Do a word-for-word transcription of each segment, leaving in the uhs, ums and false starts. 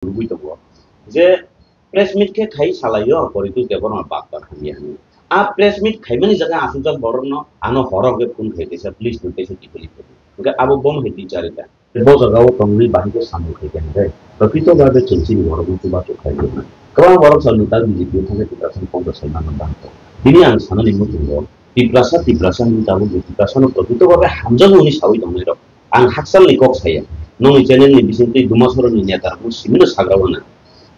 nugwi tongo je press meet khe khai salaio Poritos Debbarma bak bak hamya hinwi. A press meet khaimani jaga asukjak borokno ano horok khe phone khai kaisa police no kaisa kiphilwi phai. Hwnkhe abo bomo hai bichari ta. Bo jaga o tongwi bahai khe samung khai khe hwnkhe, prakrito babe chwng chini borokno chubachu khai khe hwnwi. Kwbang borok salni tak B J P o thangkhe Tiprasani Congress sai manna bagwi. Tini ang sanani muchungo, Tiprasa, Tiprasa hinwi tabuk je Tiprasano prakrito babe hamjakgo hwnwi sawi tongnai rok. Ang hakchalni kok saya. Nongni channel ni bisingtwi Dumasoro ni neta rok simino sagra wana.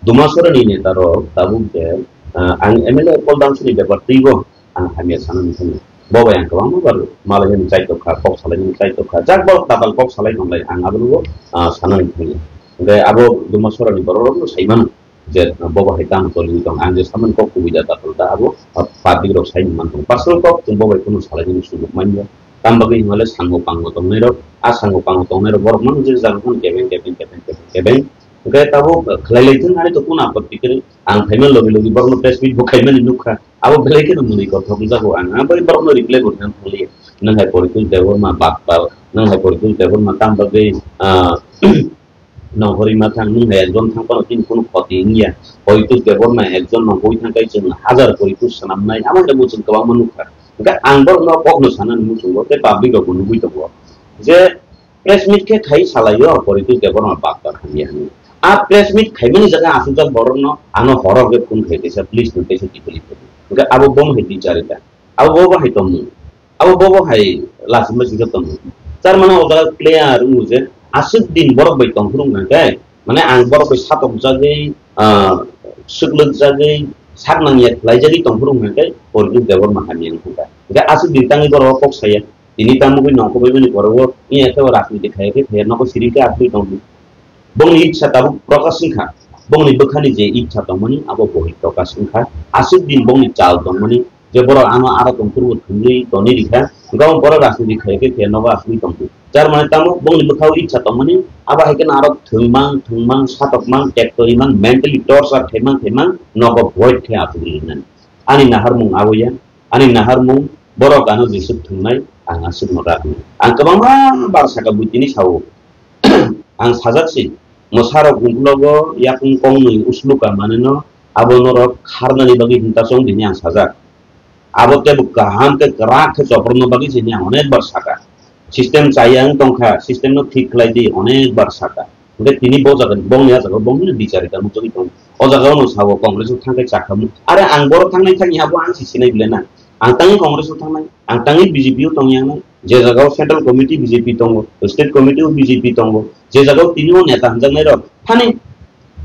Dumasoro ni neta rok tabuk je, ah, ang M L A Paul Damsoni bepar twibo ang hamya sanani thangwi. Bo bai ang kwbangma bar malai ni chai tokha, kok salai ni chai tokha. Jak borok tabal kok salai tonglai ang abono, ah, sanani thangwi. Hwnkhe abo Dumasoro ni borok rokno sai mano. Je, ah, bo bahai tamo toliwi tong. Ang je samani kok kubui da, takol da abo, ah, public rok sai man tong. Personal kok chwng bo bai kunu salai nini sujok manya. Tam bagwi hwnmale sango pango tongnai rok, a sango pango tongnai rok borok mano je jaga phano kebeng, kebeng, kebeng, kebeng, kebeng. Hwnkhe tabuk khlai lai thung ani to kunu apotti kwrwi. Ang phaima logi logi borokno press meet bo khaimani nukha. Abo belai kheno mwnwi kothok wngjago ang. Ang bai borokno reply bo rwna thangli. Nwng hai Poritos Debbarma bakbal, nwng hai Poritos Debbarma tam bagwi, ah, Nongkhorwi ma thang, nwng hai ekjon thang phano chini kunu khoti wngya. Poritos Debbarma ekjon nongkhorwi thang khe chwng hajar Poritos swnamnai, amo hai bo chwng kwbangma nukha. Hwnkhe ang borokno kokno sanani muchungo tei public rokbo nugwi tongo je press meet khe khai salaio Poritos Debbarma bakbal hamya hinwi. A press meet khaimani jaga asukjak borokno ano horok khe phone khai kaisa police no kaisa kiphilwi phai. Hwnkhe abo bomo hai bichari ta. Abo bo bahai tongmung. Abo bo bo hai lachima singsa tongmung. Tar mane o jaga clear wngo je aswk din borok bai tongphuru hwnkha khe, mane ang borok bai satokjagwi, ah, swklwkjagwi, sak nangya khlaijagwi tongphuru hwnkha khe Poritos Debbarma hamya wngkha. Hwnkhe aswk din tangwi borok kok saya. Tini tamo bai nongkhor bai mani borok o, iya khe o rajniti khaya khe khaya nogo siri khe aswk tongdi. Bongni ichha tabuk prokash wngkha. Bongni bwkhani je ichha tongmani abo bohi prokash wngkha. Aswk din bongni chal tongmani je borok ano aro tongphuru thumwi toni rikha. Hwnkhe borok rajniti khai khe khe nogo aswk tongphuru. Jar mane tamo bongni bwkhao ichha tongmani abo hai kheno aro thwngmang thwngmang satokmang tektorimang mentally torture khaimang khaimang nogo void khe aswk rinani. Ani naharmung abo ya. Ani naharmung, borok ano jeswk thwngnai, ang aswkno raknai. Ang kwbangma bar saka bui tini sao. Ang sajak se, mwsarok ungklogo yakung kongnwi usluka manwino abo norok kharnani bagwi hinta chong tini ang sajak. Abo teibo kaham khe kwrak khe choprwkno bagwi se hwnwi ang onek bar saka. System chaya wng tongkha, system no thik khlai di, onek bar saka. Hwnkhe tini bo jaga, bongni a jaga, bongni bichari ka nukjagwi tongo. O jaga ono sabo Congress o thangkhe chakhamu. Are ang boro thangnai thangya abo ang si sinai bile na. Ang tangwi Congress o thangnai, ang tangwi B J P o tongya wngnai. Je jaga o Central Committee B J P tongo, State Committee o B J P tongo, je jaga o tini o neta hamjaknai rok, thani